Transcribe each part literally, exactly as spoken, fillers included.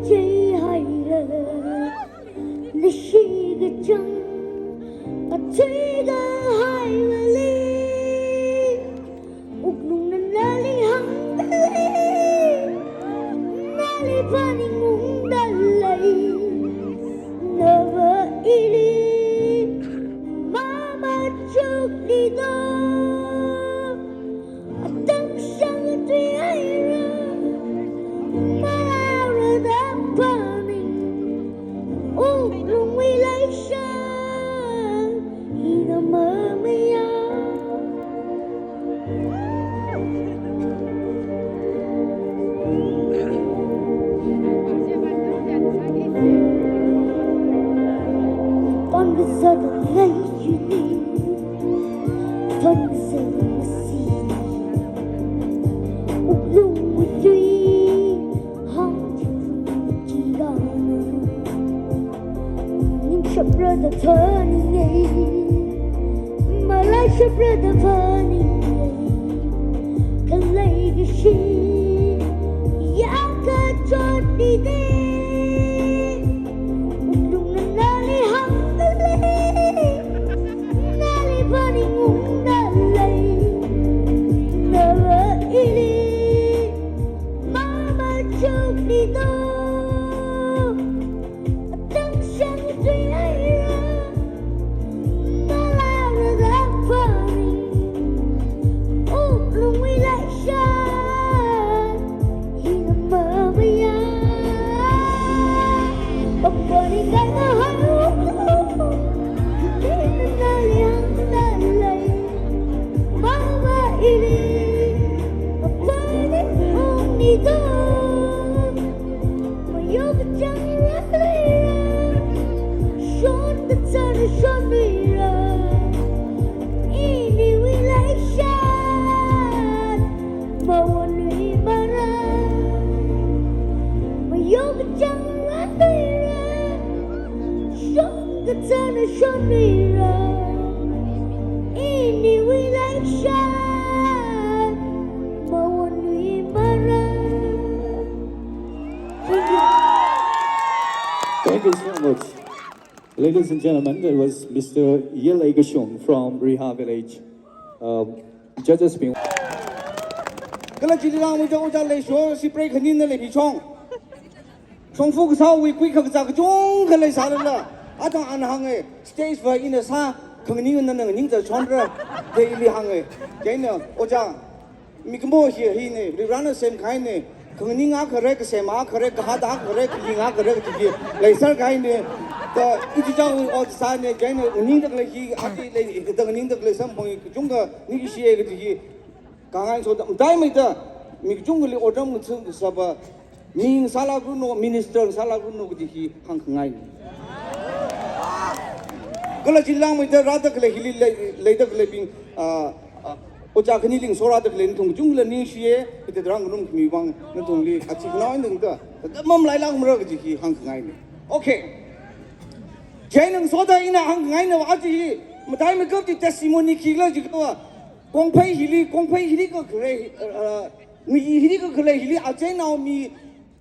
Cheihaira, leishikachāng, athuikahaiwuili, wuklungna nali hāngdalei, nali phaningungdalei, nava ili mamachukli do. Atam shang tui haira, malaura da phaning, wuklungwui leishan, ina mamaya. Pangkasāda leishili, pangkasāda masi, wuklungwui tui hāngchithei kajina. Ningshaprada phaningai, malaishaprada phaningai, khalei kashi yākachotli de. Wuklungna nali hāngdalei, nali phaningungdalei, nava ili mamachukli do. Atam shang tui haira, malaura da phaning, wuklungwui leishan, ina mamaya. Pangphaningai kahai wuklung, kathina nali hāngdalei, mama ili, maphaning ungni do. Mayokachāng rāluira, shonkachāna shonluira, iniwui leishan mawonluimara. Mayokachāng rāluira, shonkachāna shonluira, iniwui leishan mawonluimara. Thank you. Thank you so much. Ladies and gentlemen, that was Mister Yelei Kashung from Riha Village. Um, judges bing. Kala chili langmeida ojā Leisho, shiprai khanina leipi chong. Shongfa kasāwui kuikha kazā kachungkha leisālala, atang ana hānga, stage va ina sā, khanganing nana nganingda chonra, da ili hānga. Chieina, ojā, mikumo hi, hina, Varivarana semkahaina, khanganing akhare, kasem akhare, kahāda akhare, kaying akhare, kaji hi leiserkahaina, da ichichāwui ot sāna, chieina nganingda khalei hi, ati lei, da nganingda khalei samphang kachungkha ningshiya kaji hi, kahāngngai soda, mataimeida, mi kachungkhali otram ngathum kasāva, mi ngasālākranu, minister ngasālākranu kaji hi hāngkhangaina. Kala chili langmeida rāda khalei hili lei, leida khaleibing, ah, ah, ojā khanili ngasorāda khalei nathum kachungkhala ningshiya, hithāda rāngarum khami vang nathumli achi khanao eina tangda, da mamalailākmara kaji hi hāngkhangaina. Okay. Chieina ngasoda ina hāngkhangaina va achi hi, mataimeikapta testimony khikhala jiakha, Kongphei hili, Kongphei hili kakharei, uh, uh, mi hili kakharei hili, acheinao mi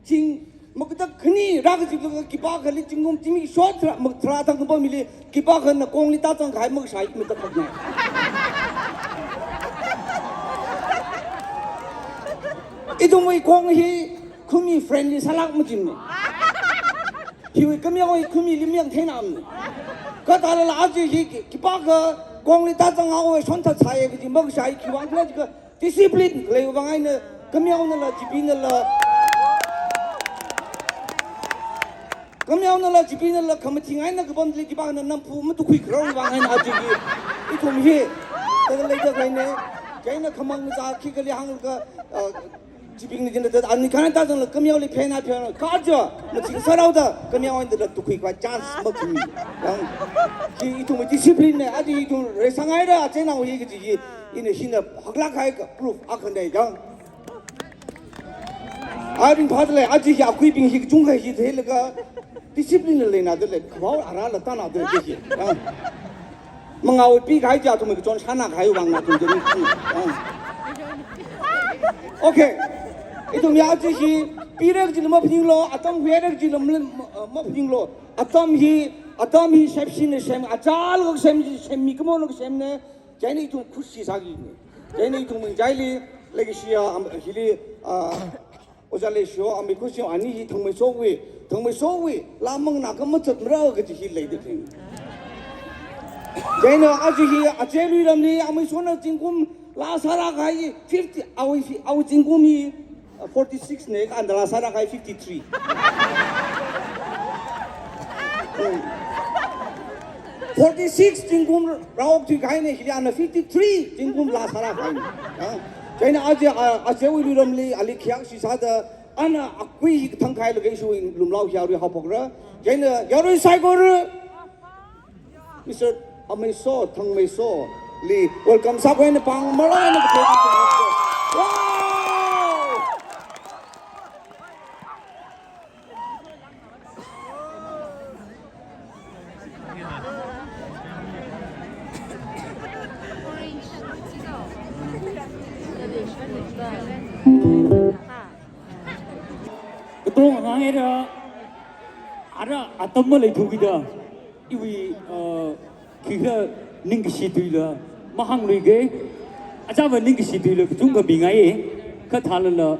thing makatak khani rākazip laga khipākhali zingkum zingkum shot tharā, mak tharā thang kapam hili, khipākhana kongli tāzangkahai makashā matakhak ngai. Ithumwui kong hi khumi friendly sālāk majinna. Hiwui kameo hi khumili mayang theinam. Kathālala aja hi khipākha kongli tāzanghaowa shonthat sāya kaji makashā hi khiwuivang khala jiakha discipline khaleiwui vang eina, kameonala, chibinala, kameonala, chibinala, khamathing eina kapamli khipākhana namphu matukhui kharāwui vang eina aja hi ithum hi thāda leida khaleina. Chieina khamang zā khikhala hānglaga, ah, chibingna jina thāda, ani khana tāzangla kameoli phena phena, kaja, mathing sāraoda, kameo eina thāda tukhui khavai chance makhami. Yang, hi ithumwui discipline na, aja ithum reisāngaira, acheinao hi kaji hi, ina hina haklāk kahai ka proof akhana yang. Aring phāda lei, aja hi akuibing hi kachungkha hi theilaga, discipline la leina da lei, khavao arala tāna da lei hi. Yang. Mangāwui pikahai chi athumwui kachon shānakahaiwui vang nathum chili. Ah. Okay. Ithum ya aja hi Pirak jila maphaninglu, atam huirak jila ma-, ma-, maphaninglu. Atam hi, atam hi shepshina sem, achālakha sem, semmi kamona semna, chieina ithum khushi sāki ni. Chieina ithum ming chili, legacy a, am, hili, a, Ojā Leishiyo, ami khushi ani hi Thangmeisowui, Thangmeisowui, laa manganā kha mazatmara kaji hi leida thing. Chieina aja hi, aja Luiramli, Amaisona zingkum laa sārākahai fifty, awui, awui zingkum hi, forty-six ne, kha anda laa sārākahai fifty-three. Hmm. Forty-six zingkum rāokthuikahai ne, hili ana fifty-three zingkum laa sārākahai ne. Ya. Chieina aja, a, aja Luiramli, ali khayākshi sāda, ana akui hi kathang khailaga ishiwui lumlao hi arui haophokra. Chieina yarui saikora. Mister Ameiso, Thangmeisoli welcome sākhavai eina pāng marān eina kathei. Wow! Katong ngang era, ara atam maleithukida, iwui, uh, khikha ningkashi tuila mahāngluike, achāva ningkashi tuila kachungkha mingai, kha thālala,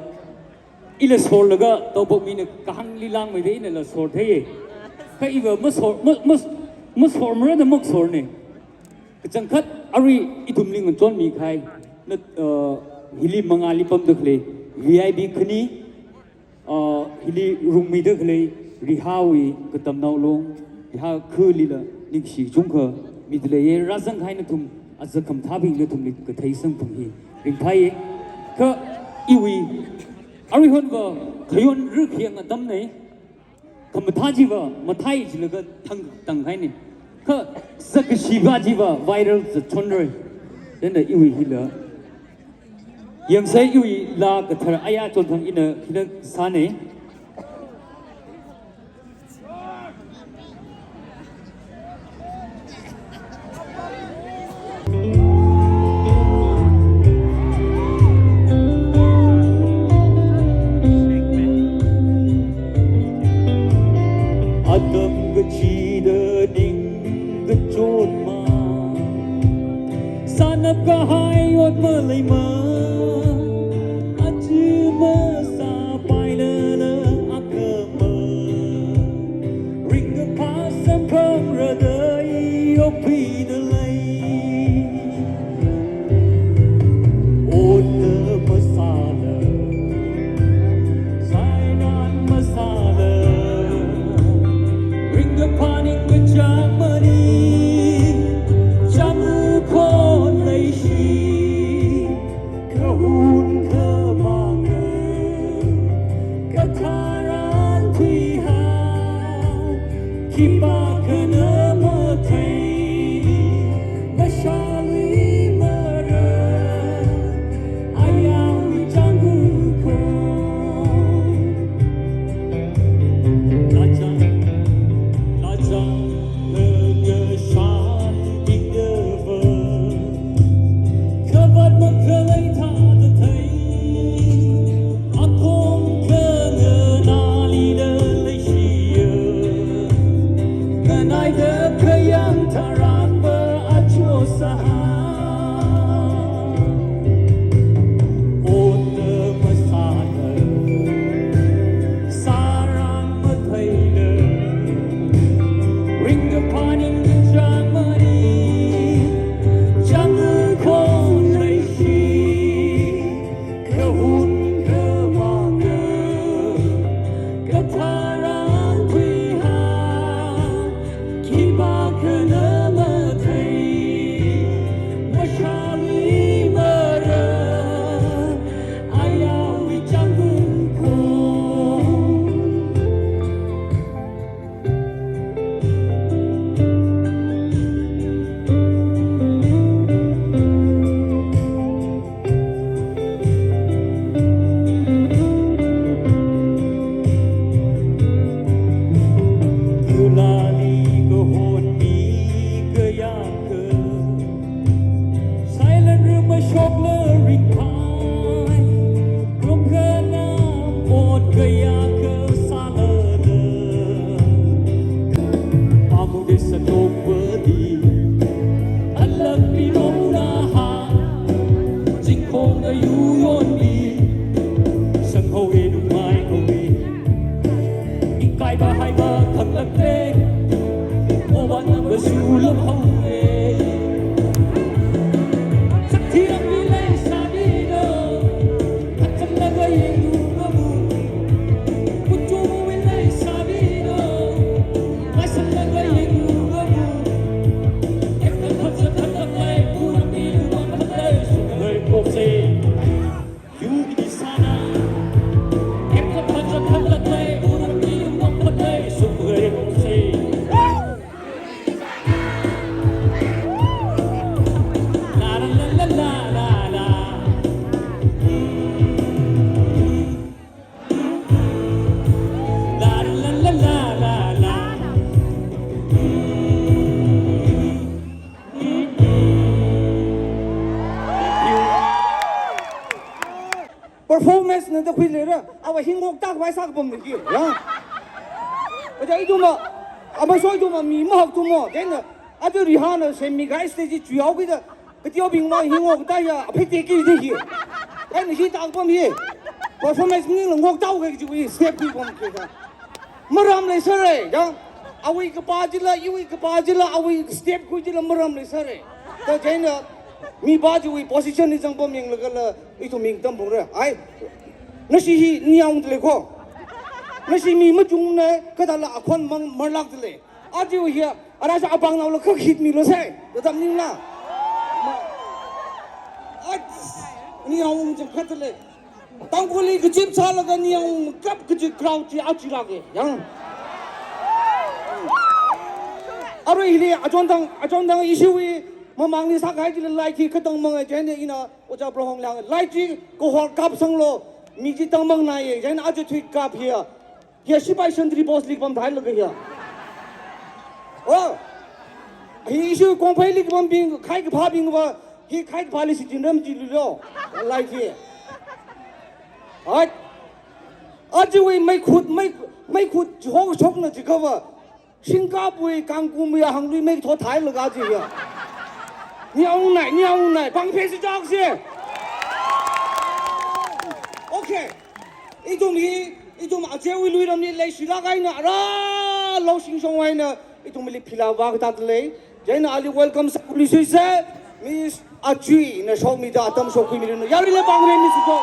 ila sorlaga, taobok mina kahāngli langmeida inala sortheiye. Kha iva masor, ma-, mas-, masormara da masorne. Kachangkhat arui ithumli ngachonmikahai, na, uh, hili mangāli pamda khalei, V I P khani, uh, hili rungmida khalei, Rihawui katamnao long, Riha khalila ningshi kachungkha mida leiye, rāzangkahai nathum, aja khamathābing nathumli kathei samphang hi ringphāye. Kha iwui, aruihonva, khayon rikhyang atamne, khamathā chiva, mathei chilaga thang, thangkahai ne. Kha zatkashiva chiva viral zatchonra. Chieina iwui hila. Yangsa iwui laa kathar aya chonthang ina hina sāne. Atam kachida ningkachot ma, sānapkahai ot maleima, aja masāpailala Uronbi, sanghaowe nungmai haowe. Ikai bahai ba khanglakte. Oban nang ba sulam haowe. Sakthi rangbi leisabino. Kachanglaga yengu mamu. Kuchumu leisabino. Kachanglaga yengu mamu. Performance na da khuileira, awa hi ngokta khavai sākapam ni ki, ya. Aja ithumva, amasoi ithumva mi mahak thumo, then, aja Rihanna semmi guys te chi chuihaokida, kateonaobingva hi ngokta ya, aphi te ki de hi. Then hi tākapam hi. Performance maningla ngokta khui chi khui, step khuipam kida. Maram leisāra, ya. Awui kapā chila, iwui kapā chila, awui step khui chila maram leisāra. Da chieina, mipā chiwui position li zangpam yanglagala, ithum ningtambungra. Ai, nashi hi niyaung dale ko. Nashi mi machungna, kathāla akhon mang marlak dale. Aja hi, ara sa apāngnaola khak hit milo sai. Da tam ningla. Ma-, ai, niyaung chang khat dale. Tangkhulli kachip sālaga niyaung kap kaji crowd chi achi lāka, yang. Arui hili achon thang, achon thang issue hi mamangli sākahai chili light hi katang mangai chieina ina Ojā Prohong lang light chi kahor kapsanglo, mi chi tangmang nai, chieina aja thui kap hiya. Hiya sipai sentry post li pamthailaga hiya. Oh. Hi issue kongphaili kapambing, khai kaphābingva, hi khai kaphāli shichinram chililo. Light hi. Ai. Ajawui meikhut, mei, meikhut chok, chokna jiakhava. Singkapwui kangkumwui hānglui mei thotthailaga jiya. Niyaung nai, niyaung nai, pangphe si chok si. Okay. Ithum hi, ithum ajawui luiramli leishilak eina, ara, lo shingshong eina, ithumli phila vākatā lei. Chieina ali welcome sākhuiluisei, Miss Achui na shokmida atam shokkhuimira, yaruili pāngrei mi siko.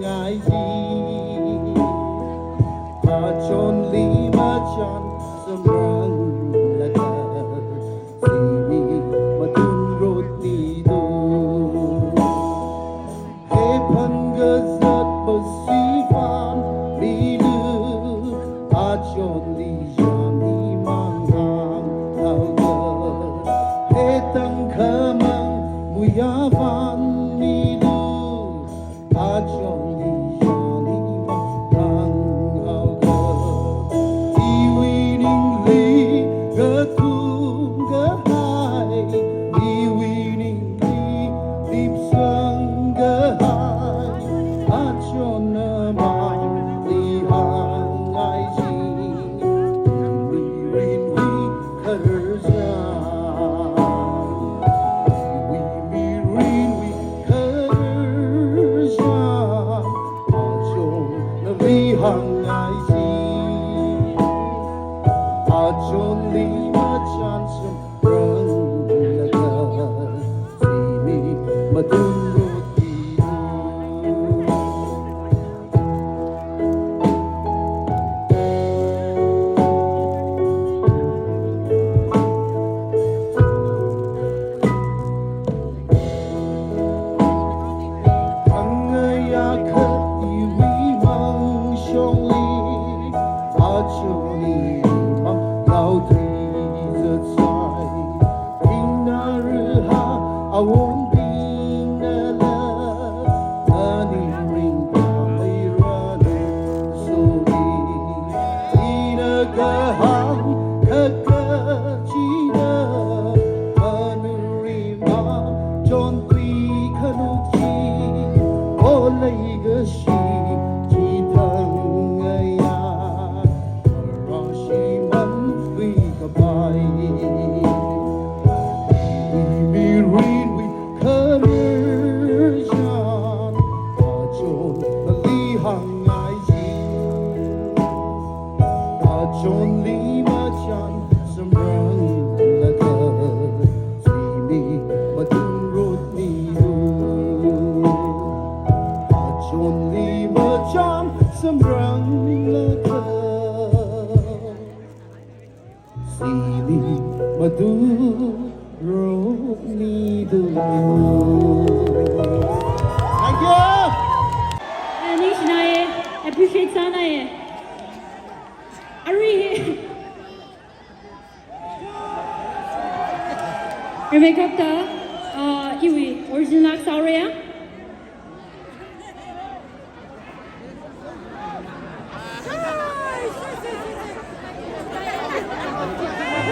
ngaiji. Achonli machan samranglaga, simi matungrot nidu. He phangkazat masivan milu, achonli jani manghang haoga. He tangkhamang muyavan milu, achonli jani manghang haoga. Iwui ningli kathum kahai, iwui ningli dipsang kahai, achonna mali hāngngaiji. Iwui mirinwui khararchan, iwui mirinwui khararchan, achonnali hāngngaiji. Achonli machan samranglaga, simi matungrot nidu. Khangayā khat iwui mangshongli, achonli mang yaothui zatsai. Ingnarahā awongbingnala, ani ringphāmeiranu soki. Ina kahāng kaka china, manurimang chonpui khanuk chi. O leikashi chithang ngayā, marashi manpui kapai. Iwui mirinwui khararchan, achonnali hāngngaiji. Achonli machan samranglaga, simi matungrot nidu. Achonli machan samranglaga, simi matungrot nidu. Thank you. Ningshinai, appreciate sānai. Arui Rebecca ta, uh, iwui original sāra ya.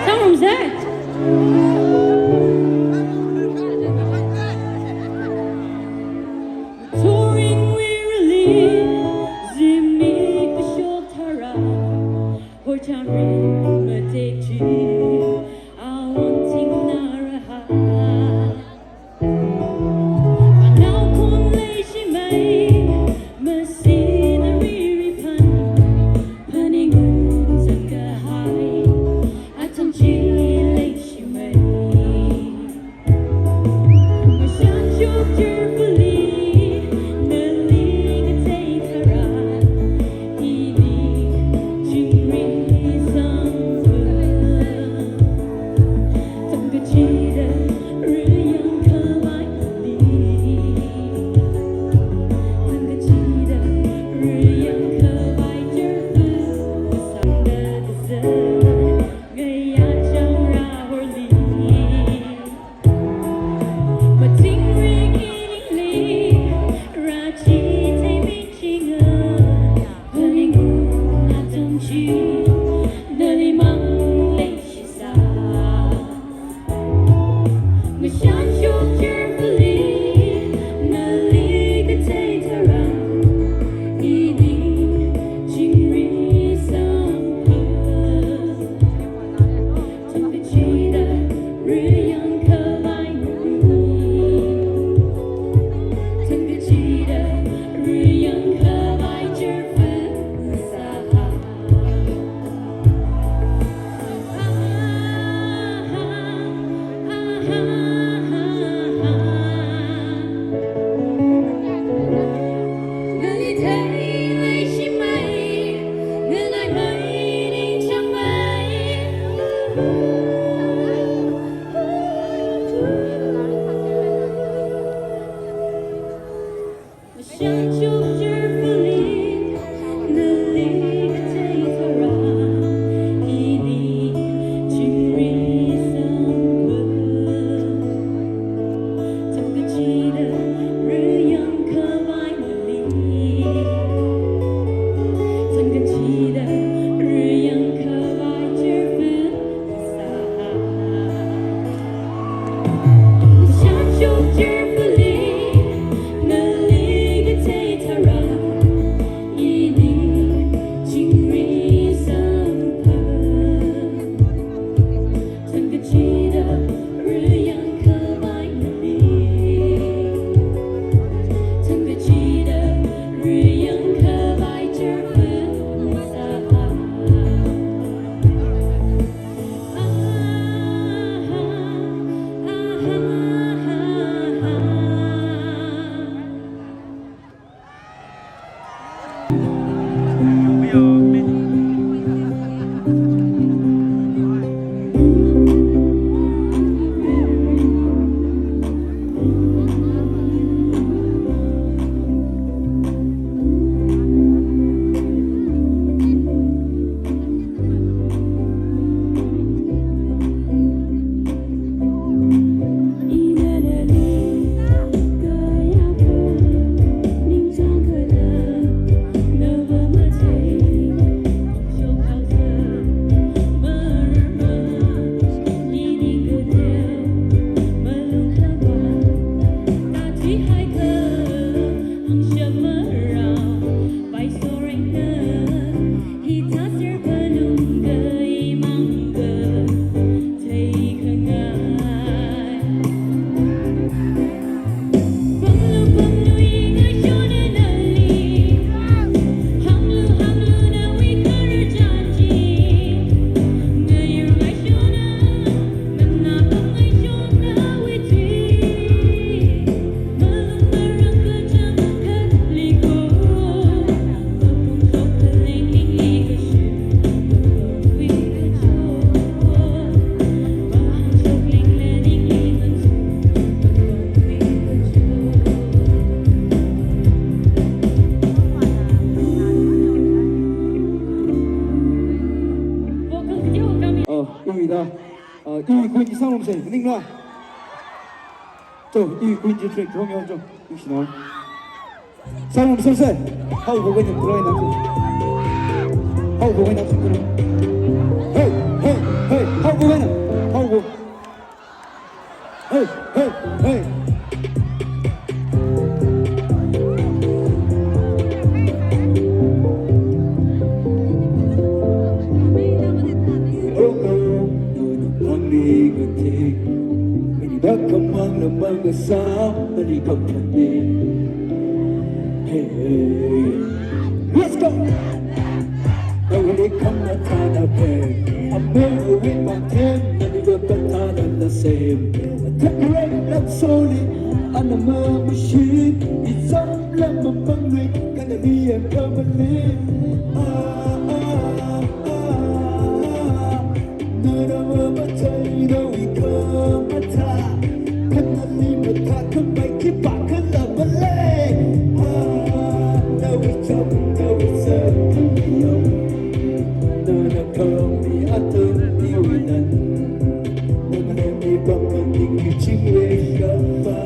Sāngarumsa. Soringwui rili, zimik kashok tharan, hoichānri matek chi, awon thingnarahā. Iwui Queen chi sāngarumsa, maningla. Cho, iwui Queen chi track hong yo, cho. Ningshina. Sāngarumsa, sir. Haokaphok eina try na, sir. Haokaphok eina, sir. Hey, hey, hey. Haokaphok eina. Haokaphok. Hey, hey, hey. Hey, let's go. Nali khamna thāna phe, amei awui pangthem, nali va kathāna la sem. Athak rei lam soli, ana mamushi, izam lam mamangli, kanali em kamali. Ah, ah, ah, ah. Nana mamathei nawui khamathā, khanali mathākhamei khipākhala malei. Ah, nawui cham, nawui sāng, nawui yam. Nana khami atam iwui nan. Nana mi pam maning kaching rei shapa.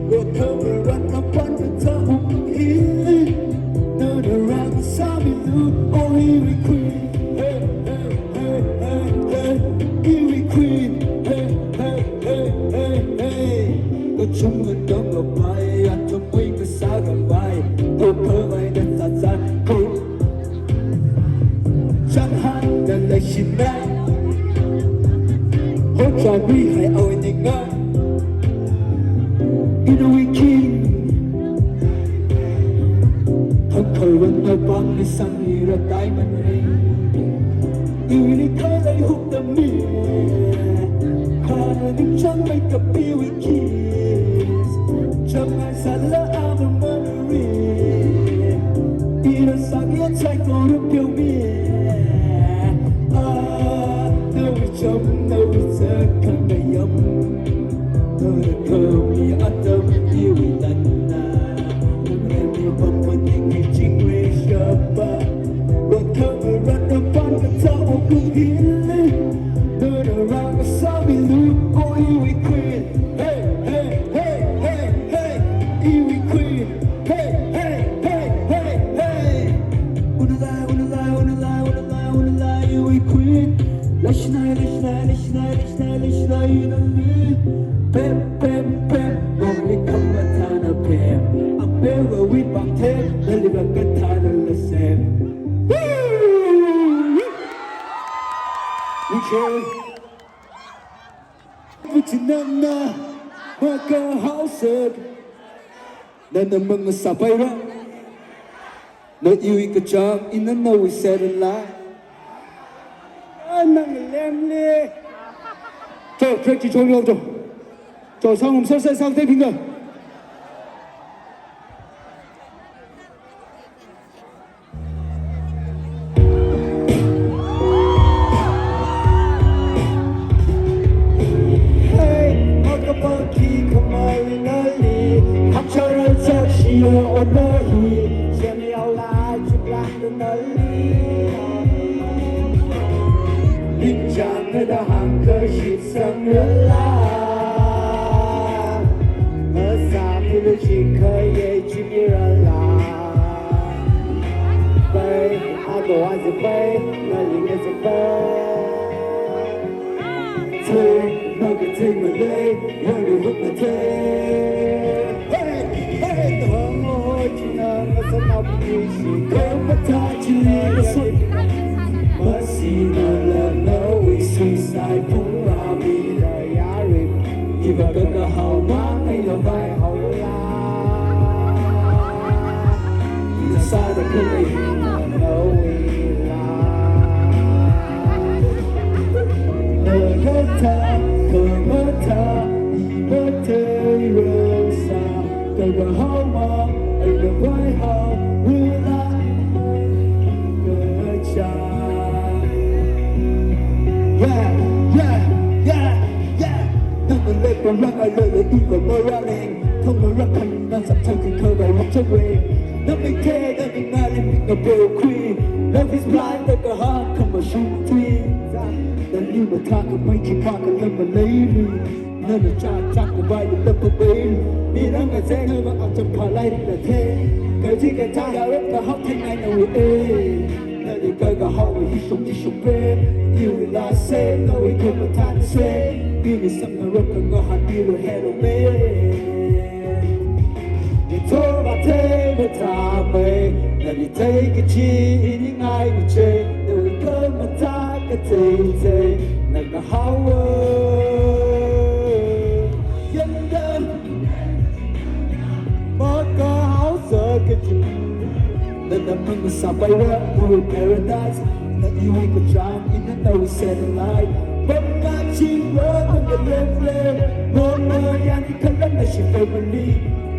Wakhama ran kapan kathā hili. Nana rāngasāmilu, oh, iwui Queen. Hey, hey, hey, hey, hey. Iwui Queen. Hey, hey, hey, hey, hey. Kachungkha tangkhavai, atam wui kasā khavai. Ko khavai da sāsā, ko. Chang han da leishinai. Ho chang wui hai awui ningai. Iwui Queen. Hakharan na pangli sangli ra diamond ring. Iwuili khalei hukda mi. Khana ningchāngmei kapiwui kiss. Chāngngai sāla ama manari. Ina sāngi saikora pheomi. Ah, nawui cham, nawui sākhangai yam. Nawui khami atam iwui nan na. Nawui mi pam maning kaching rei shapa. Wakhama ran kapan kathā wuklung hili. Nana rāngasāmilu, oh, iwui Queen. Hey, hey, hey, hey, hey. Iwui Queen. Hey, hey, hey, hey, hey. Unalai, unalai, unalai, unalai, unalai, iwui Queen. Leishinai, leishinai, leishinai, leishinai, leishinai, unalai. Pem, pem, pem. Nali khamna thāna phe. Amei awui pangthem, nali va kathāna la sem. Woo! Michelle. Puchinamna, makahaosak. Nana mangasāpaira. Na iwui kachang, ina nawui serenla. Ah, nang lemli. Cho, track chi chongyao cho. Cho, sāngarumsa, sāsā, sātei phinga. Hey, makapaki khamei nali, hapchara chak shiya ona hi, shani aula chuklang nali. Ningchāngda hāngkashit sangrala, masāpili chikhaye chimirala. Pai, ako aze pai, nali ngaze pai. Thei, makathei malei, yanglu hukna thei. Hey, hey, thamo china ngasana pushi, khamathā chili ngasot. Masina la nawui suisai phungrāmida yarui. Iva kakahao mang eina vaihaola. Ina sāda khalei hina nawuila. Nagathā, khamathā, iva theirasa. Kakahao mang eina vaihaola. Kacha. Yeah, yeah, yeah, yeah. Nana leikharang ailala iva marāning. Thangmara khanina sāthang khavai rāchāwui. Nami the, nami nali mikna pheokhui. Love is blind, kakahāng khamashung tui. Nali Mathākhamei khipākha lam maleili, nana chāchākhavai lam papei. Mirang ngazek nava acham phalai ri la the. Kaji kathā yarak kahao theingai nawui e. Nali kakahao hi shok chi shokpe. Iwui lāse, nawui khamathānase. Bini samna rok kangahān biro hero me. Ithor mathei mathāmei, nali theikachi ini ngai michei, nawui khamathā katheithei, na kahaowa. Yangda, makahaosa kachi. Nana mang sāpaira, iwui paradise. Na iwui kachāng, ina nawui satellite. Bamma chingwa, bamma left left. Mama yani khalang na shi family.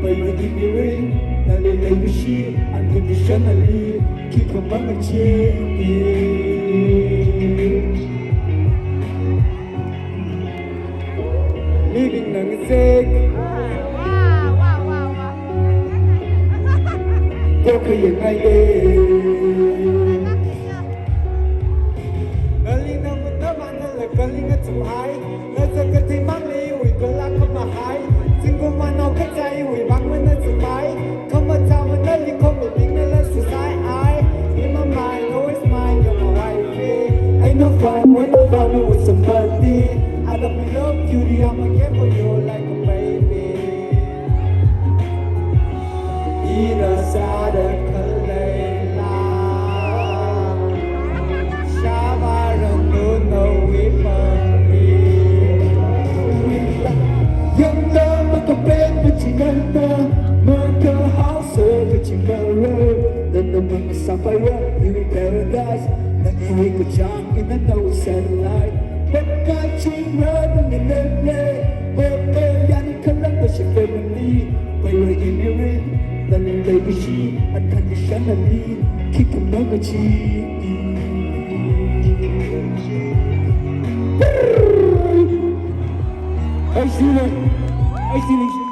Paira imirin, nali leishi, unconditionally. Khikha mangacheei. Mibingna ngazek. Wow, wow, wow, wow. Kokha yangai e. Nali na mata mana la kali ngathumhai. Ngazek kathei mangli wui kalak khamahai. Singkum manao kachai wui bang mana zupai. Khamathā manali khomibingna la susai ai. In my mind, always mind, you're my wifey. Ain't no fun when I found you with somebody. I love you, love beauty, I'ma care for you like a baby. Ina sāda khalei la. Shāvāra nu nawui pari. Yangda makapeng kachingana, makahaosa kachingara. Nana mang sāpaira, iwui paradise. Na iwui kachāng, ina nawui satellite. Bamma chingwa, bamma left left. Bamma yani khalang na shi family. Paira imirin, nali leishi, unconditionally. Khikha mangacheei. Ai, sile. Ai, sile.